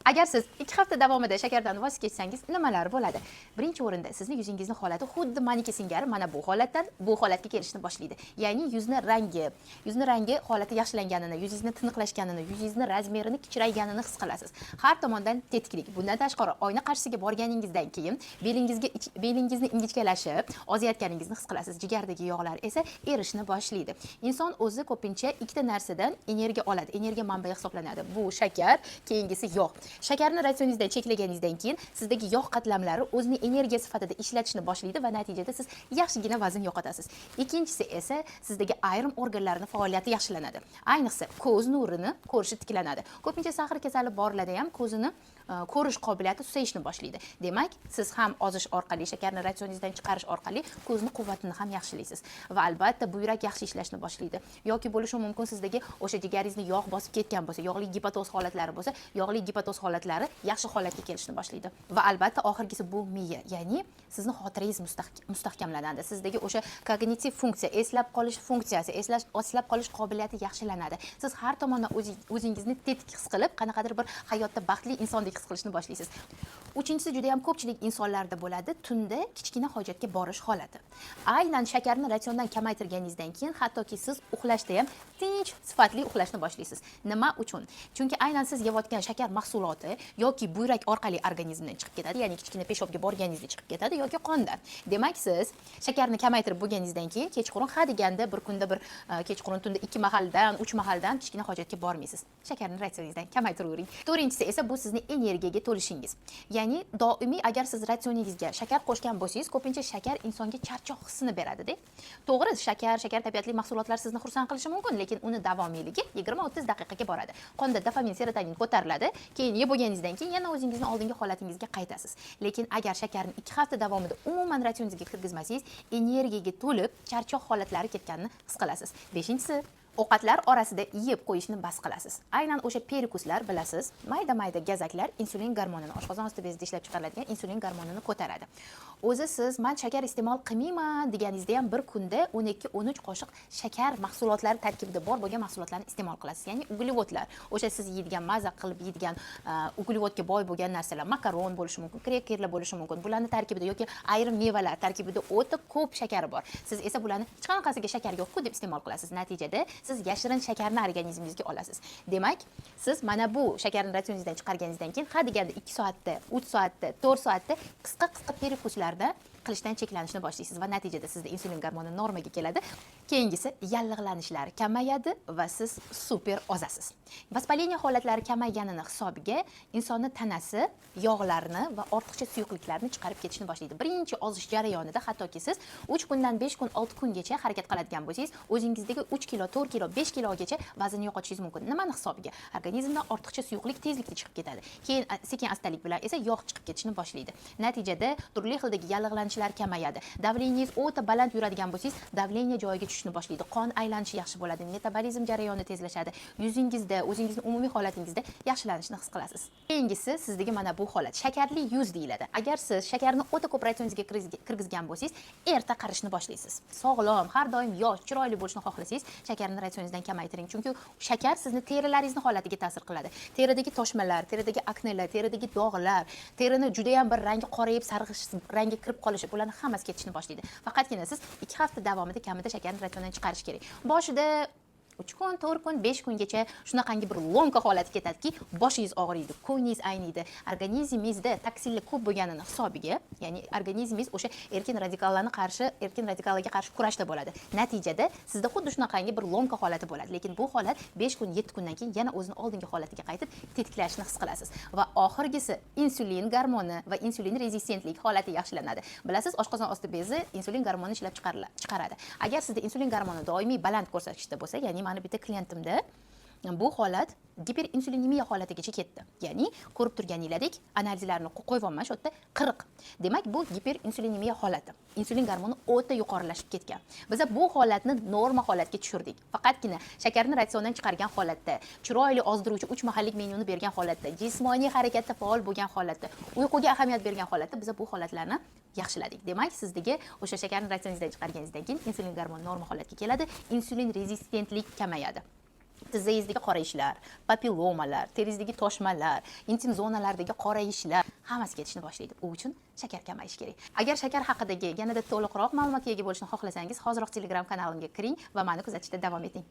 Agar siz 2 hafta davomida shakardan voz kechsangiz, nimalar bo'ladi? Birinchi o'rinda sizni yuzingizni holati xuddi maniki singari mana bu holatdan bu holatga kelishni boshlaydi. Ya'ni yuzni rangi holati yaxshilanganini, yuzingizni tiniqlashganini, yuzingizni размер ini kichrayganini his qilasiz. Har tomondan tetiklik. Bundan tashqari, oyna qarshisiga borganingizdan keyin belingizni ingichkalashib, ozayotganingizni his qilasiz. Jigardagi yog'lar esa erishni boshlaydi. Inson o'zi ko'pincha ikkita narsadan energiya oladi. Energiya manbai hisoblanadi. Bu shakar, keyingisi yog'. Shakarni ratsioningizdan cheklaganingizdan keyin sizdagi yog' qatlamlari o'zini energiya sifatida ishlatishni boshlaydi va natijada siz yaxshigina vazn yo'qotasiz. Ikkinchisi esa sizdagi ayrim organlarning faoliyati yaxshilanadi. Ayniqsa, ko'z nurini ko'rishi tiklanadi. Ko'pincha сахар kasali borlarda ham ko'zini ko'rish qobiliyati susayishni boshlaydi. Demak, siz ham ozish orqali, shakarni ratsioningizdan chiqarish orqali ko'zni quvvatini ham yaxshilaysiz. Va albatta buyrak yaxshi ishlashni boshlaydi. Yoki bo'lishi mumkin, sizdagi o'sha jigaringizni yog' bosib ketgan bo'lsa, yog'li gepatoz holatlari bo'lsa, yog'li gepatoz holatlari yaxshi holatga kelishni boshlaydi. Va albatta oxirgisi bu miya, ya'ni sizni xotirangiz mustahkamlanadi. Sizdagi o'sha kognitiv funksiya, eslab qolish funksiyasi, eslab qolish qobiliyati yaxshilanadi. Siz har tomondan o'zingizni tetik his qilib, qanaqadir bir hayotda baxtli insondek his qilishni boshlaysiz. Uchinchisi juda ham ko'pchilik insonlarda bo'ladi, tunda kichkina hojatga borish holati. Aynan shakarni ratsiondan kamaytirganingizdan keyin hattoki siz uxlashda ham tinch, sifatli uxlashni boshlaysiz. Nima uchun? Chunki aynan siz yeyotgan shakar mahsuloti yoki buyrak orqali organizmdan chiqib ketadi, ya'ni kichkina peshobga borganingizda chiqib ketadi yoki qondan. Demak, siz shakarni kamaytirib bo'lganingizdan keyin kechqurun ha deganda bir kunda bir kechqurun tunda ikki mahaldan, uch mahaldan kichkina hojatga bormaysiz. Shakarni ratsioningizdan kamaytiravering. To'rtinchisi esa bu sizni energiyaga to'lishingiz. Ya'ni doimiy agar siz ratsioningizga shakar qo'shgan bo'lsangiz, ko'pincha shakar insonga charchoq hissini beradida. To'g'ri, shakar tabiatli mahsulotlar sizni xursand qilishi mumkin, lekin uni davomiyligi 20-30 daqiqaga boradi. Qonda dopamin, serotonin ko'tariladi, keyin yeb bo'lganingizdan keyin yana o'zingizni oldingi holatingizga qaytasiz. Lekin agar shakarni 2 hafta davomida umuman ratsioningizga kirgizmasangiz, energiyaga to'lib, charchoq holatlari ketganini his qilasiz. Beshinchisi, ovqatlar orasida yeb qo'yishni bas qilasiz. Aynan o'sha перекус lar, bilasiz, mayda mayda gazaklar insulin gormonini, oshqozon osti bezida ishlab chiqariladigan insulin gormonini ko'taradi. O'zi siz "Man shakar iste'mol qilmayman" deganingizda ham bir kunda 12-13 qoshiq shakar mahsulotlari tarkibida bor bo'lgan mahsulotlarni iste'mol qilasiz. Ya'ni uglevodlar, o'sha siz yeydigan, maza qilib yeydigan uglevodga boy bo'lgan narsalar, makaron bo'lishi mumkin, krekerlar bo'lishi mumkin. Bularni tarkibida yoki ayrim mevalar tarkibida o'ta ko'p shakari bor. Siz esa bularni hech qanaqasiga shakar yo'q-ku deb iste'mol qilasiz. Natijada siz yashirin shakarni organizmingizga olasiz. Demak, siz mana bu shakarni ratsioningizdan chiqarganingizdan keyin ha deganda 2 soatda, 3 soatda, 4 soatda qisqa qisqa перекус larda qilishdan cheklanishni boshlaysiz va natijada sizda insulin gormoni normaga keladi. Keyingisi, yallig'lanishlar kamayadi va siz super ozasiz. Воспаление holatlari kamayganini hisobiga insonni tanasi yog'larni va ortiqcha suyuqliklarni chiqarib ketishni boshlaydi. Birinchi ozish jarayonida hattoki siz 3 kundan 5 kun, 6 kungacha harakat qiladigan bo'lsangiz, o'zingizdagi 3 kilo, 4 kilo, 5 kilogacha vazn yo'qotishingiz mumkin. Nimani hisobiga? Organizmdan ortiqcha suyuqlik tezlikda chiqib ketadi. Keyin sekin astalik bilan esa yog' chiqib ketishni boshlaydi. Natijada turli xildagi yallig'lanishlar kamayadi. Давление ngiz o'ta baland yuradigan bo'lsangiz, давление joyiga tushishni boshlaydi. Qon aylanishi yaxshi bo'ladi, metabolizm jarayoni tezlashadi. Yuzingizda, o'zingizni umumiy holatingizda yaxshilanishni his qilasiz. Keyingisi sizdagi mana bu holat, shakarli yuz deyiladi. Agar siz shakarni o'ta ko'p ratsioningizga kirgizgan bo'lsangiz, erta qarishni boshlaysiz. Sog'lom, har doim yosh, chiroyli bo'lishni xohlasangiz, shakarni ratsioningizdan kamaytiring. Chunki shakar sizni terilaringizni holatiga ta'sir qiladi. Teridagi toshmalar, teridagi aknelar, teridagi dog'lar, terini juda ham bir rangi qorayib, sarg'ish rangga kirib qolishi, bularni hammasi ketishni boshlaydi. Faqatgina siz 2 hafta davomida kamida shakarni ratsiondan chiqarish kerak. Boshida 3 kun, 4 kun, 5 kungacha shunaqangi bir ломка holati ketadiki, boshingiz og'riydi, ko'nglingiz ayniydi. Organizmingizda toksinlar ko'p bo'lganini hisobiga, ya'ni organizmingiz o'sha erkin radikallarga qarshi kurashda bo'ladi. Natijada sizda xuddi shunaqangi bir ломка holati bo'ladi. Lekin bu holat 5 kun, 7 kundan keyin yana o'zini oldingi holatiga qaytib, tetiklashni his qilasiz. Va oxirgisi, insulin gormoni va insulin rezistentlik holati yaxshilanadi. Bilasiz, oshqozon osti bezi insulin gormonini ishlab chiqaradi. Agar sizda insulin gormoni doimiy baland ko'rsatkichda bo'lsa, ya'ni mani bitta klientimda bu holat giperinsulinemiya holatigacha ketdi. Ya'ni ko'rib turganinglardek, analizlarni qo'yyapman shu yerda, 40. Demak, bu giperinsulinemiya holati. Insulin gormoni o'ta yuqorilashib ketgan. Biz bu holatni norma holatga tushirdik. Faqatgina shakarni ratsiondan chiqargan holatda, chiroyli ozdiruvchi 3 mahallik menyuni bergan holatda, jismoniy harakatda faol bo'lgan holatda, uyquga ahamiyat bergan holatda biz bu holatlarni yaxshiladik. Demak, sizdagi o'sha shakarni ratsioningizdan chiqarganingizdan keyin insulin gormoni norma holatga keladi, insulin rezistentlik kamayadi. Tizzangizdagi qorayishlar, papillomalar, teringizdagi toshmalar, intim zonalardagi qorayishlar, hammasi ketishni boshlaydi. U uchun shakar kamayishi kerak. Agar shakar haqidagi yanada to'liqroq ma'lumotga ega bo'lishni xohlasangiz, hoziroq Telegram kanalimga kiring va mani kuzatishda davom eting.